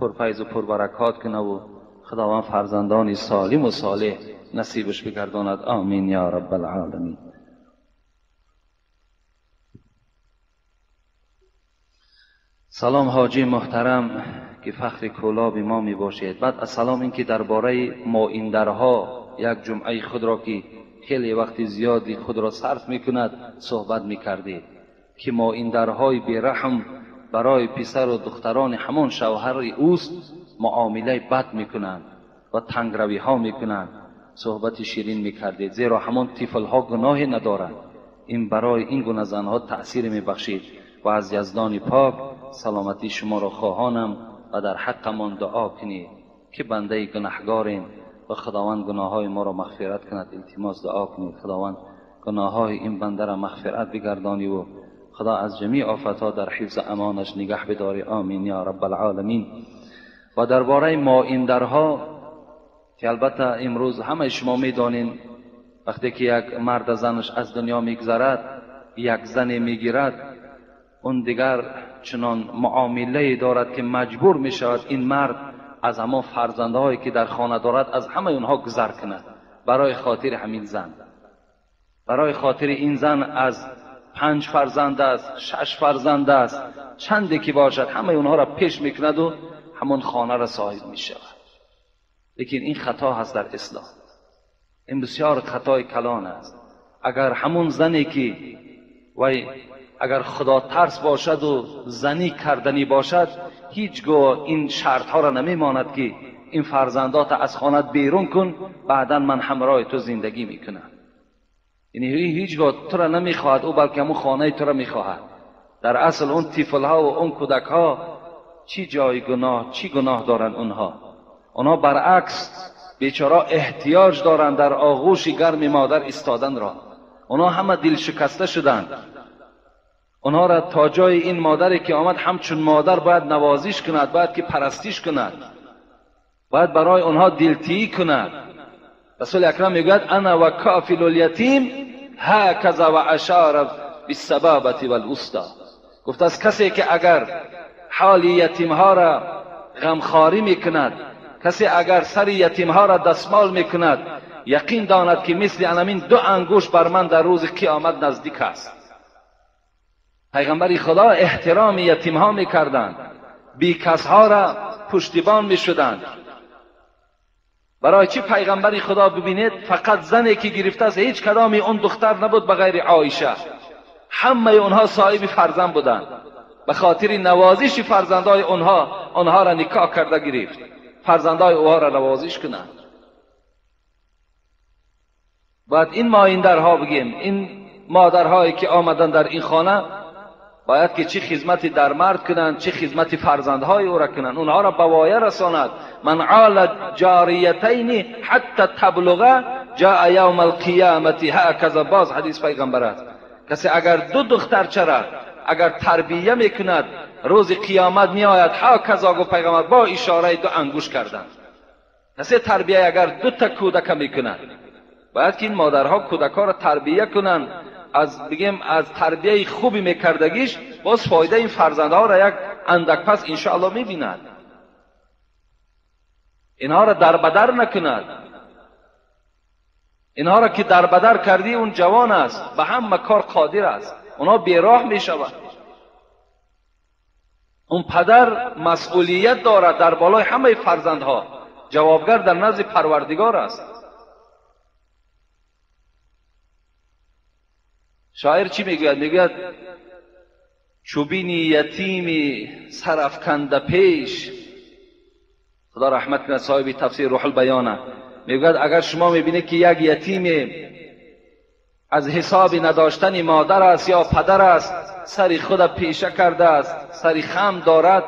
پرفیض و پربرکات کنه و خداوند فرزندانی سالم و صالح نصیبش بگرداند. آمین یا رب العالمین. سلام حاجی محترم که فخر کولاب ما می باشید. بعد از سلام این که درباره مایندرها یک جمعه خود را که خیلی وقت زیادی خود را صرف می کند صحبت می کردید که مایندرهای بیرحم برای پسر و دختران همان شوهر اوست معامله بد می کنند و تنگروی ها می کنند. صحبت شیرین می کردید زیرا همان طفل ها گناهی ندارند. این برای این گونه زنها تأثیر می بخشید و از یزدان پاک سلامتی شما را خواهانم و در حقمان دعا کنید که بنده گناهگاریم و خداوند گناههای ما را مغفرت کند. التماس دعا کنید خداوند گناههای این بنده را مغفرت بگردانی و خدا از جمیع آفتها در حفظ امانش نگه بداری. آمین یا رب العالمین. و درباره مایندرها که البته امروز همه شما میدانین وقتی که یک مرد زنش از دنیا میگذرد یک زن میگیرد، اون دیگر چنان معامله دارد که مجبور می شود این مرد از همان فرزندهایی که در خانه دارد از همه اونها گذر کند برای خاطر همین زن. برای خاطر این زن از 5 فرزند است، 6 فرزند است، چندی که باشد همه اونها را پیش میکند و همون خانه را صاحب می شود. لیکن این خطا هست در اسلام، این بسیار خطای کلان است. اگر همون زنی که وی اگر خدا ترس باشد و زنی کردنی باشد هیچگاه این شرط ها را نمیماند که این فرزندات از خانه بیرون کن بعدا من همراه تو زندگی میکنم. یعنی هیچگاه تو را نمیخواهد او، بلکه همون خانه تو را میخواهد. در اصل اون طفل ها و اون کودک ها چی جای گناه، چی گناه دارند اونها؟ اونها برعکس بیچاره احتیاج دارند در آغوش گرم مادر ایستادن را. اونها همه دل شکسته شدند. اونها را تا جای این مادری که آمد همچون مادر باید نوازش کند، باید که پرستیش کند. باید برای آنها دلتیی کند. رسول اکرم میگوید انا و کافل الیتیم هکذا و اشار بالسبابة والوسطی. گفت از کسی که اگر حال یتیم ها را غمخواری میکند، کسی اگر سر یتیم ها را دستمال میکند، یقین داند که مثل انمین دو انگوش بر من در روز قیامت نزدیک است. پیغمبر خدا احترام یتیم ها میکردند، بیکس ها را پشتیبان میشدند. برای چی پیغمبر خدا ببینید فقط زنی که گرفته است، هیچ کدامی اون دختر نبود به غیر عایشه، همه اونها صاحب فرزند بودند. به خاطر نوازش فرزندای اونها، آنها را نکاح کرده گرفت، فرزندای اوها را نوازش کنند. باید این مایندرها بگیم، این مادرهایی که آمدن در این خانه، باید که چه خدمتی در مرد کنند، چه خدمتی فرزندهای او را کنند، اونها را به وایه رساند. من عال جاریتین حتی تبلغ جاء یوم القیامة هکذا. باز حدیث پیغمبر است، کسی اگر دو دختر چرا اگر تربیه میکند، روز قیامت میآید هکذا، گفت پیغمبر با اشاره دو انگوش کردن. کسی تربیه اگر دو تا کودک میکند، باید که این مادرها کودکها را تربیه کنند. از بگیم از تربیه خوبی میکردگیش باز فایده این فرزندها را یک اندک پس انشاءالله میبیند. اینها را در بدر نکند. اینها را که در بدر کردی اون جوان است، به همه کار قادر است، اونها بیراه میشود. اون پدر مسئولیت دارد در بالای همه فرزندها، جوابگر در نزد پروردگار است. شاعر چی میگوید؟ میگوید چوبینی یتیمی سرافکنده پیش، خدا رحمت کنه صاحب تفسیر روح البیانه، میگوید اگر شما میبینید که یک یتیم از حساب نداشتن مادر است یا پدر است، سر خود پیشه کرده است، سر خم دارد،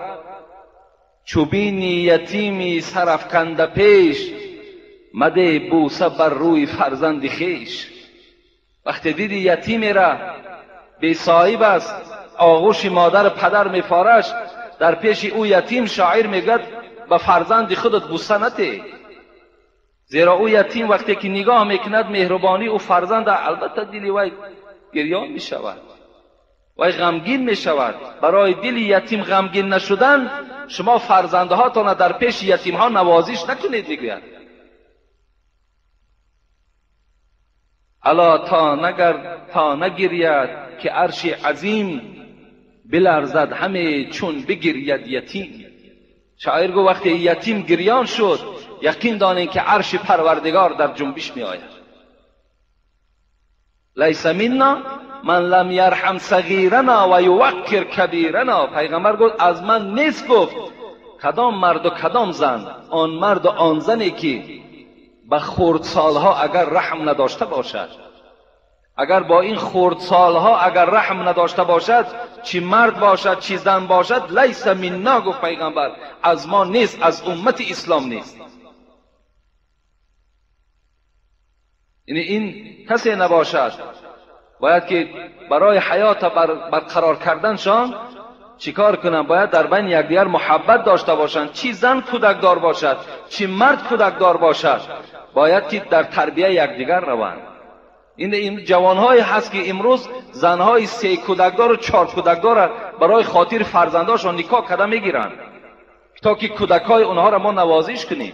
چوبینی یتیمی سرافکنده پیش، مده بوسه بر روی فرزند خویش. وقتی دیدی یتیمی را بی صاحب است، آغوش مادر پدر میفارش، در پیش او یتیم شاعر میگوید به فرزند خودت بوسه نده، زیرا او یتیم وقتی که نگاه میکند مهربانی او فرزند، البته دل وی گریان میشود، وی غمگین میشود. برای دل یتیم غمگین نشدن، شما فرزندهاتان در پیش یتیم ها نوازش نکنید. میگوید الا تا نگرید که عرش عظیم، بلرزد همه چون بگرید یتیم. شاعر گفت وقتی یتیم گریان شد، یقین دانید که عرش پروردگار در جنبش می آید. لیس منا من لم یرحم صغیرنا و یوقر کبیرنا. پیغمبر گفت از من نیست، گفت کدام مرد و کدام زن، آن مرد و آن زنی که به خردسالها اگر رحم نداشته باشد، اگر با این خردسالها اگر رحم نداشته باشد، چی مرد باشد چی زن باشد، لیس منا، گفت پیغمبر از ما نیست، از امت اسلام نیست. یعنی این کسی نباشد. باید که برای حیات برقرار کردنشان چیکار کنن؟ باید در بین یکدیگر محبت داشته باشند، چی زن کودک دار باشد چی مرد کودک دار باشد، باید که در تربیه یکدیگر روند. این جوانهایی هست که امروز زنهای 3 کودکدار و 4 کودکدار برای خاطر فرزنداشان نکاح کرده میگیرند تا که کودکای اونها را ما نوازش کنیم.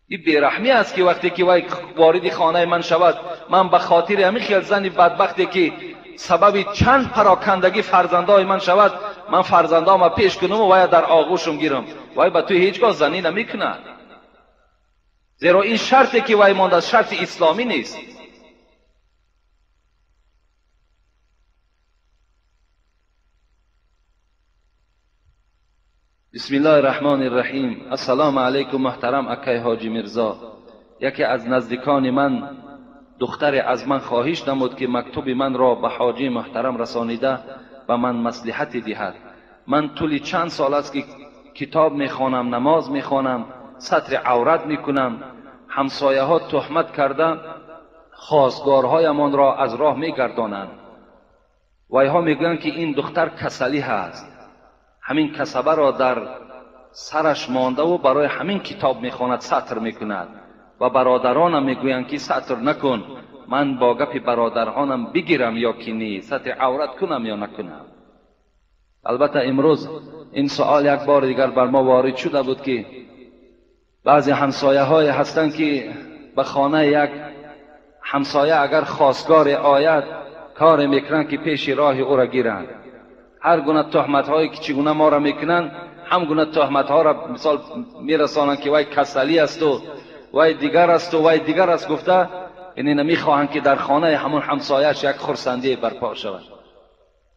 این بیرحمی است که وقتی که وی وارد خانه من شود، من به خاطر همین خیال زن بدبختی که سبب چند پراکندگی فرزندای من شود، من فرزندام پیش کنم و وی در آغوشم گیرم، وی به تو هیچگاه زنی نمیکند، زیرا این شرطی که وی مانده شرط اسلامی نیست. بسم الله الرحمن الرحیم. السلام علیکم محترم اکای حاجی میرزا. یکی از نزدیکان من دختر از من خواهش نمود که مکتوب من را به حاجی محترم رسانیده و من مصلحتی دهد. من طول چند سال است که کتاب میخوانم، نماز میخوانم، ستر عورت میکنم. همسایه ها تهمت کرده خواستگارهایمان را از راه میگردانند. ویها میگویند که این دختر کسلی هست، همین کسبه را در سرش مانده و برای همین کتاب میخواند، سطر میکند و برادرانم میگویند که سطر نکن، من با گپ برادرانم بگیرم یا که نی، سطر عورت کنم یا نکنم. البته امروز این سوال یک بار دیگر بر ما وارد شده بود که بعضی همسایه های هستند که به خانه یک همسایه اگر خواستگار آید کار میکنند که پیش راه او را گیرند. هر گونه تهمت هایی که چگونه ما را میکنند، هم گونه تهمت ها را مثال میرسانند که وای کسلی است و وای دیگر است و وای دیگر است گفته، یعنی نمیخواهند که در خانه همون همسایه‌اش یک خرسندی برپا شود.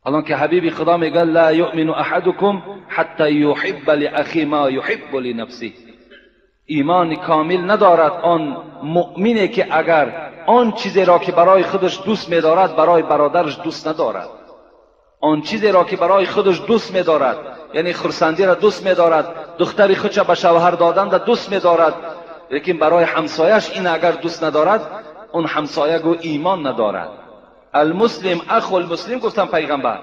حالا که حبیب خدا میگه لا یؤمن احدکم حتی یحب لاخی ما یحب لنفسه، ایمان کامل ندارد آن مؤمنی که اگر آن چیزی را که برای خودش دوست میدارد برای برادرش دوست ندارد. آن چیزی را که برای خودش دوست میدارد، یعنی خرسندی را دوست میدارد، دختری خودش به شوهر دادن را دوست میدارد، لیکن برای همسایش این اگر دوست ندارد، اون همسایه گو ایمان ندارد. المسلم اخو المسلم گفتن پیغمبر،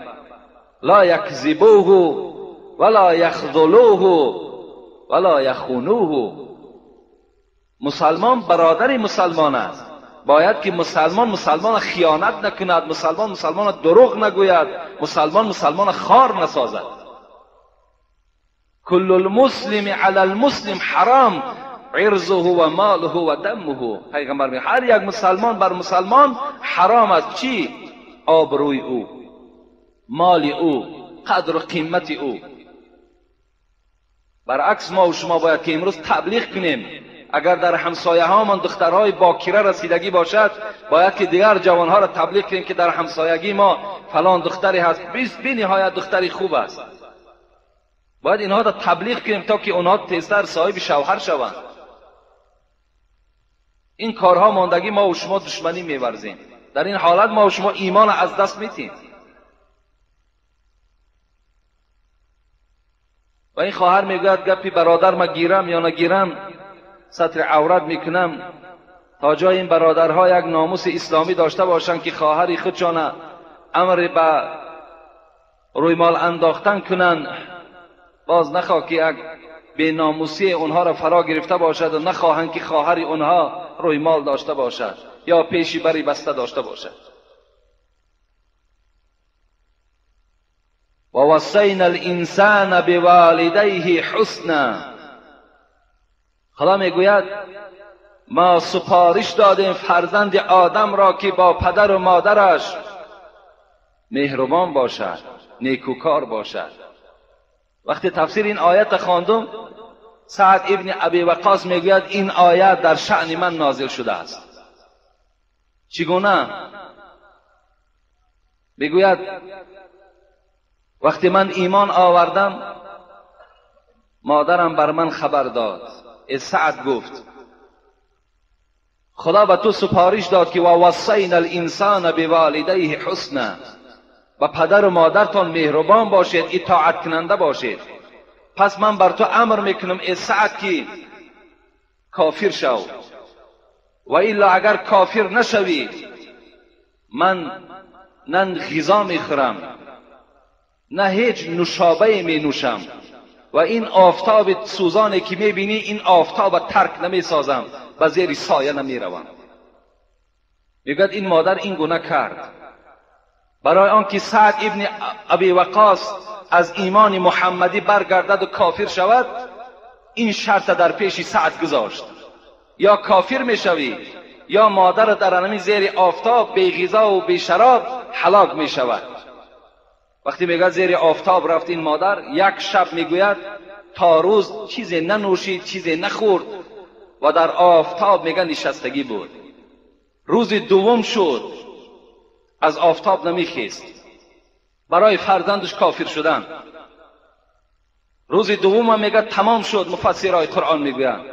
لا یکذبوه ولا یخذلوه ولا یخونوه. مسلمان برادر مسلمان است، باید که مسلمان مسلمان خیانت نکند، مسلمان مسلمان دروغ نگوید، مسلمان مسلمان خار نسازد. کل المسلم علی المسلم حرام عرضه و ماله و دمه. پیغمبر میگه هر یک مسلمان بر مسلمان حرام است چی؟ آبروی او، مال او، قدر و قیمت او. برعکس ما و شما باید که امروز تبلیغ کنیم، اگر در همسایه هامان دخترهای باکره رسیدگی باشد، باید که دیگر جوانها را تبلیغ کنیم که در همسایگی ما فلان دختری هست، بی نهایت دختری خوب است. باید اینها را تبلیغ کنیم تا که اونها تیزتر صاحب شوهر شوند. این کارها ماندگی ما و شما دشمنی می‌ورزیم. در این حالت ما و شما ایمان از دست میتیم. و این خواهر میگوید گپی برادر ما گیرم یا نگیرم، ستر عورت میکنم، تا جای این برادرها یک ناموس اسلامی داشته باشند که خواهری خودشان امر به روی مال انداختن کنند، باز نخواه که یک به ناموسی اونها را فرا گرفته باشد و نخواهند که خواهر اونها روی مال داشته باشد یا پیشی بری بسته داشته باشد. و وصینا الانسان بوالدیه حسنا. خدا میگوید ما سپارش دادیم فرزند آدم را که با پدر و مادرش مهربان باشد، نیکوکار باشد. وقتی تفسیر این آیت خواندم، سعد ابن ابی وقاص میگوید این آیت در شأن من نازل شده است. چگونه؟ میگوید وقتی من ایمان آوردم، مادرم بر من خبر داد. سعد گفت خدا به تو سپارش داد که و وصینا الانسان بوالدیه حسنا، و پدر و مادرتان مهربان باشید، اطاعت کننده باشید. پس من بر تو امر میکنم ای سعد که کافر شو، و الا اگر کافر نشوی من نه غذا میخورم نه هیچ نوشابه می نوشم، و این آفتاب سوزانی که میبینی این آفتاب ترک نمیسازم، به زیر سایه نمیروم. میگوید این مادر این گونه کرد برای آنکه سعد ابن ابی وقاص از ایمان محمدی برگردد و کافر شود. این شرط در پیش سعد گذاشت، یا کافر میشوی یا مادر در همین زیر آفتاب بی غذا و بی شراب هلاک میشود. وقتی میگه زیر آفتاب رفت این مادر، یک شب میگوید تا روز چیزی ننوشید، چیزی نخورد و در آفتاب میگه نشستگی بود. روز دوم شد از آفتاب نمیخیست، برای فرزندش کافر شدن. روز دوم هم میگه تمام شد، مفسرهای قرآن میگویند.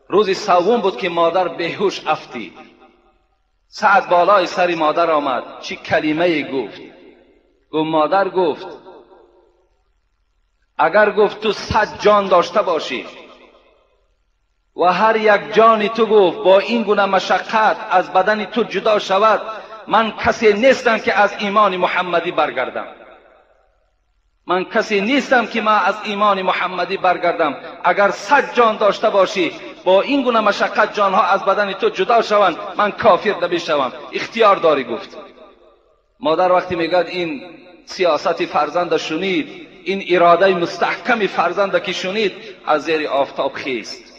روز سوم بود که مادر بهوش افتید. سعد بالای سر مادر آمد، چی کلمه گفت؟ گفت مادر گفت اگر گفت تو 100 جان داشته باشی و هر یک جانی تو گفت با این گونه مشقت از بدن تو جدا شود، من کسی نیستم که از ایمان محمدی برگردم. من کسی نیستم که ما از ایمان محمدی برگردم. اگر 100 جان داشته باشی با این گونه مشقت جانها از بدن تو جدا شوند، من کافر نمیشوم، اختیار داری. گفت مادر وقتی میگد این سیاست فرزند شنید، این اراده مستحکم فرزند که شنید، از زیر آفتاب خیست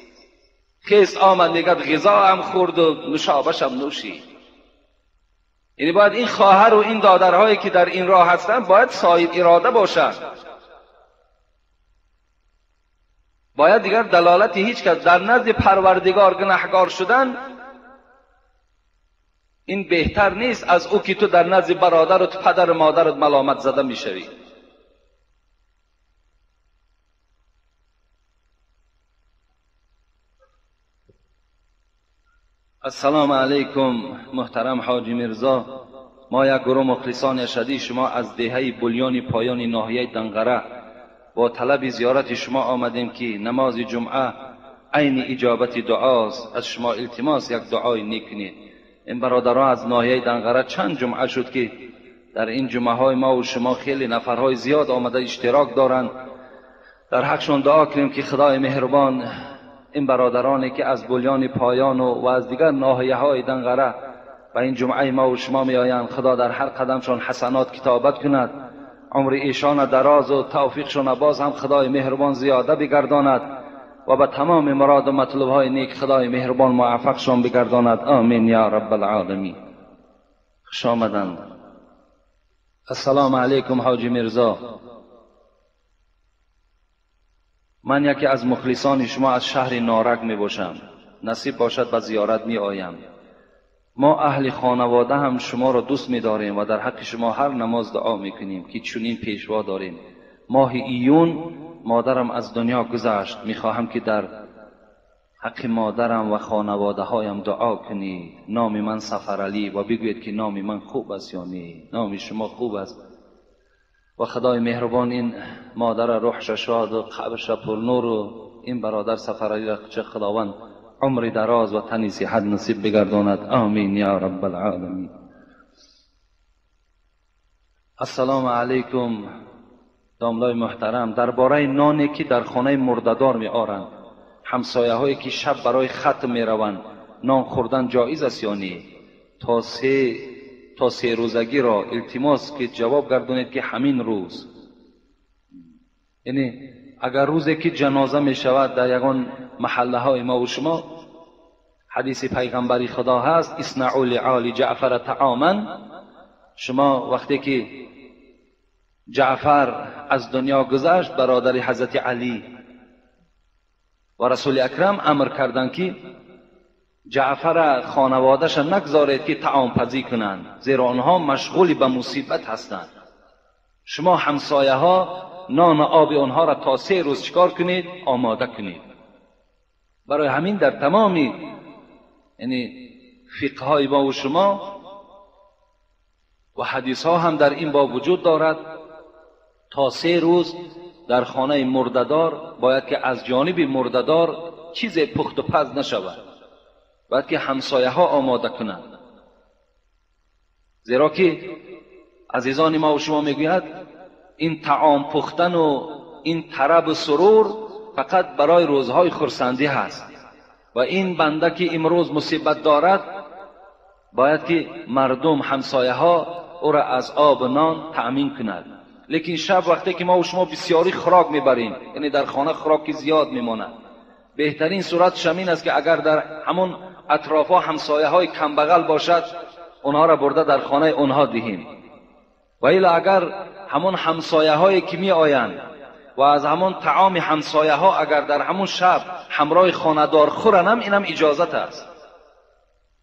خیست آمد، میگد غذا هم خورد و نوشابش هم نوشید. یعنی باید این خواهر و این دادرهایی که در این راه هستند باید صاحب اراده باشند. باید دیگر دلالت هیچ کس در نزد پروردگار گناهگار شدن این بهتر نیست از او که تو در نزد برادر و پدر و مادرت ملامت زده میشوی. السلام علیکم محترم حاجی میرزا، ما یک گروه مخلصان اشدی شما از دهه بلیان پایان ناحیه دنقره با طلب زیارت شما آمدیم که نماز جمعه عین اجابت دعاست، از شما التماس یک دعای نیک کنید. این برادرها از ناحیه دنقره چند جمعه شد که در این جمعه های ما و شما خیلی نفرهای زیاد آمده اشتراک دارند. در حقشون دعا کنیم که خدای مهربان این برادرانی که از بلیان پایان و از دیگر ناحیه های دنقره و این جمعه ما و شما می آیند، خدا در هر قدمشون حسنات کتابت کند، عمر ایشان دراز و توفیقشون باز هم خدای مهربان زیاده بگرداند و به تمام مراد و مطلوب های نیک خدای مهربان موفقشون بگرداند. آمین یا رب العالمین. خوش آمدند. السلام علیکم حاجی میرزا، من یکی از مخلصان شما از شهر نارک می باشم، نصیب باشد به زیارت می آیم. ما اهل خانواده هم شما را دوست می داریم و در حق شما هر نماز دعا می کنیم که چنین پیشوا داریم. ماه ایون مادرم از دنیا گذشت، می خواهم که در حق مادرم و خانواده هایم دعا کنید. نام من سفرعلی و بگویید که نام من خوب است یا نه، نام شما خوب است. و خدای مهربان این مادر روحش شاد و قبرش پر نور و این برادر سفرعلی را چه خداوند عمر دراز و تنی صحت نصیب بگرداند. آمین یا رب العالمین. السلام علیکم داملای محترم، درباره نانی که در خانه مرده‌دار می آرند، همسایه هایی که شب برای ختم می روند، نان خوردن جایز است یا نه؟ تا سه روزگی را التماس که جواب گردونید که همین روز، یعنی اگر روزی که جنازه می شود در یگان محله های ما و شما، حدیث پیغمبری خدا هست اصنعوا لآل جعفر طعاما، شما وقتی که جعفر از دنیا گذشت برادر حضرت علی و رسول اکرم امر کردند که جعفر خانواده‌اش نگذارید که طعام پزی کنند، زیرا آنها مشغول به مصیبت هستند. شما همسایه ها نان و آب آنها را تا 3 روز چکار کنید؟ آماده کنید. برای همین در تمامی یعنی فقه های ما و شما و حدیث ها هم در این باب وجود دارد، تا 3 روز در خانه مرده‌دار باید که از جانب مرده‌دار چیز پخت و پز نشود، باید که همسایه ها آماده کنند. زیرا که عزیزان ما و شما میگوید این طعام پختن و این طرب و سرور فقط برای روزهای خرسندی هست و این بنده که امروز مصیبت دارد باید که مردم همسایه ها او را از آب و نان تأمین کند. لیکن شب وقتی که ما و شما بسیاری خوراک میبریم، یعنی در خانه خوراک زیاد میماند، بهترین صورت شمین است که اگر در همون اطرافها همسایه های کمبغل باشد اونها را برده در خانه اونها دهیم. و الا اگر همون همسایه هایی که می آیند و از همون طعام همسایه ها اگر در همون شب همراه خانه‌دار خورن هم اینم اجازت است.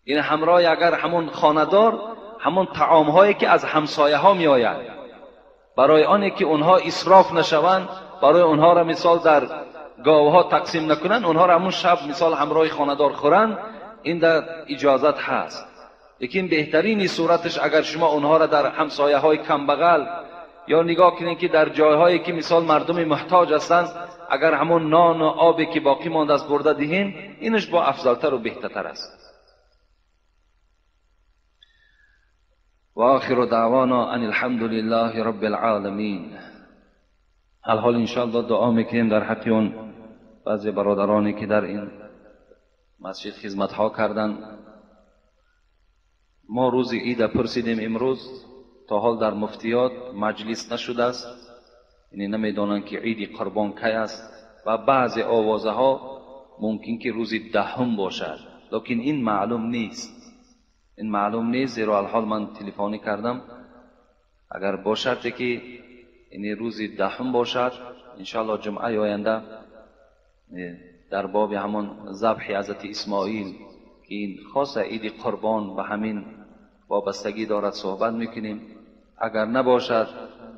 این همراه اگر همون خانه‌دار همون طعام هایی که از همسایه ها می آید، برای آنی که اونها اسراف نشوند، برای اونها را مثال در گاوها تقسیم نکنن، اونها را همون شب مثال همراه خانه‌دار خورن، این در اجازت هست. لیکن بهترین صورتش اگر شما اونها را در همسایه های کمبغل یا نگاه کنید که در جایهایی که مثال مردم محتاج هستند، اگر همون نان و آبی که باقی مانده از برده دهیم، اینش با افضلتر و بهترتر است. و آخر دعوانا ان الحمد لله رب العالمین. الحال انشاءالله دعا میکنیم در حق اون بعضی برادرانی که در این مسجد خدمت ها کردن. ما روز عید پرسیدیم، امروز تا حال در مفتیات مجلس نشده است، یعنی نمیدانند که عید قربان کی است و بعضی آوازه ها ممکن که روز دهم باشد، لیکن این معلوم نیست، این معلوم نیست. زیرا الحال من تلفنی کردم، اگر باشد که یعنی روز دهم باشد، انشاءالله جمعه آینده در باب همان ذبح حضرت اسماعیل که این خاص عید قربان و همین وابستگی دارد صحبت میکنیم. اگر نباشد،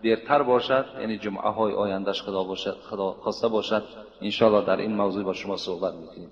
دیرتر باشد، یعنی جمعه های آیندهش خدا باشد، خدا خواسته باشد، انشاءالله در این موضوع با شما صحبت میکنیم.